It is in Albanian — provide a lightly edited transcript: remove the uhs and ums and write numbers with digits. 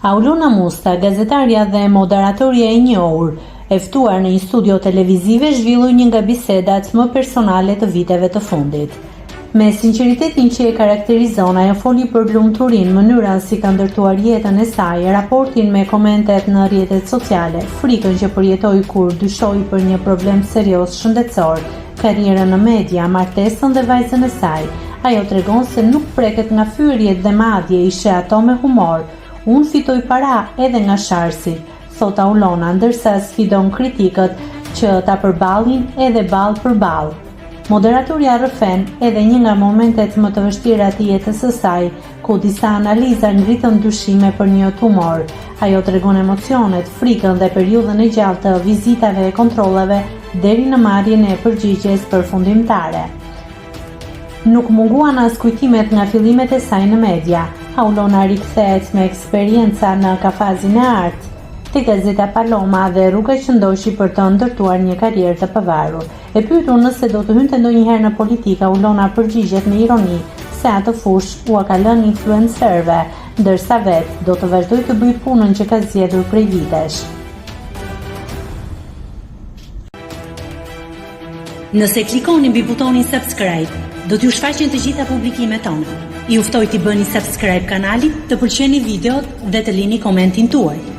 Aulona Musta, gazetarja dhe moderatorja e njohur, e ftuar në një studio televizive zhvilloi një nga bisedat më personale të viteve të fundit. Me sinqeritetin që e karakterizon, ajo foli për lumturinë, mënyrën si ka ndërtuar jetën e saj, raportin me komentet në rrjetet sociale, frikën që përjetoi kur dyshoi për një problem serioz shëndetësor, karrierën në media, martesën dhe vajzën e saj. Ajo tregon se nuk preket nga fyerjet dhe madje i sheh ato me humor. Unë fitoj para edhe nga sharësit, thotë Aulona, ndërsa sfidon kritikët që ta përballin edhe ballë për ballë. Moderatorja rrëfen edhe një nga momentet më të vështira të jetës së saj, ku disa analiza ngritën dyshime për një tumor. Ajo tregon emocionet, frikën dhe periudhën e gjatë të vizitave e kontrolleve deri në marrjen e përgjigjes përfundimtare. Nuk munguan as kujtimet nga fillimet e saj në media. Aulona rikthehet me eksperienca në Kafazin e Artë, te gazeta Paloma dhe rruga që ndoqi për të ndërtuar një karrierë të pavarur. E pyetur nëse do të hynte ndonjëherë në politikë, Aulona përgjigjet me ironi se atë fushë ua ka lënë influencerëve, ndërsa vetë do të vazhdojë të bëjë punën që ka zgjedhur prej vitesh. Nëse klikoni mbi butonin subscribe, do t'ju shfaqen të gjitha publikimet tona. Ju ftoj t'i bëni subscribe kanalit, të pëlqeni videot dhe të lini komentin tuaj.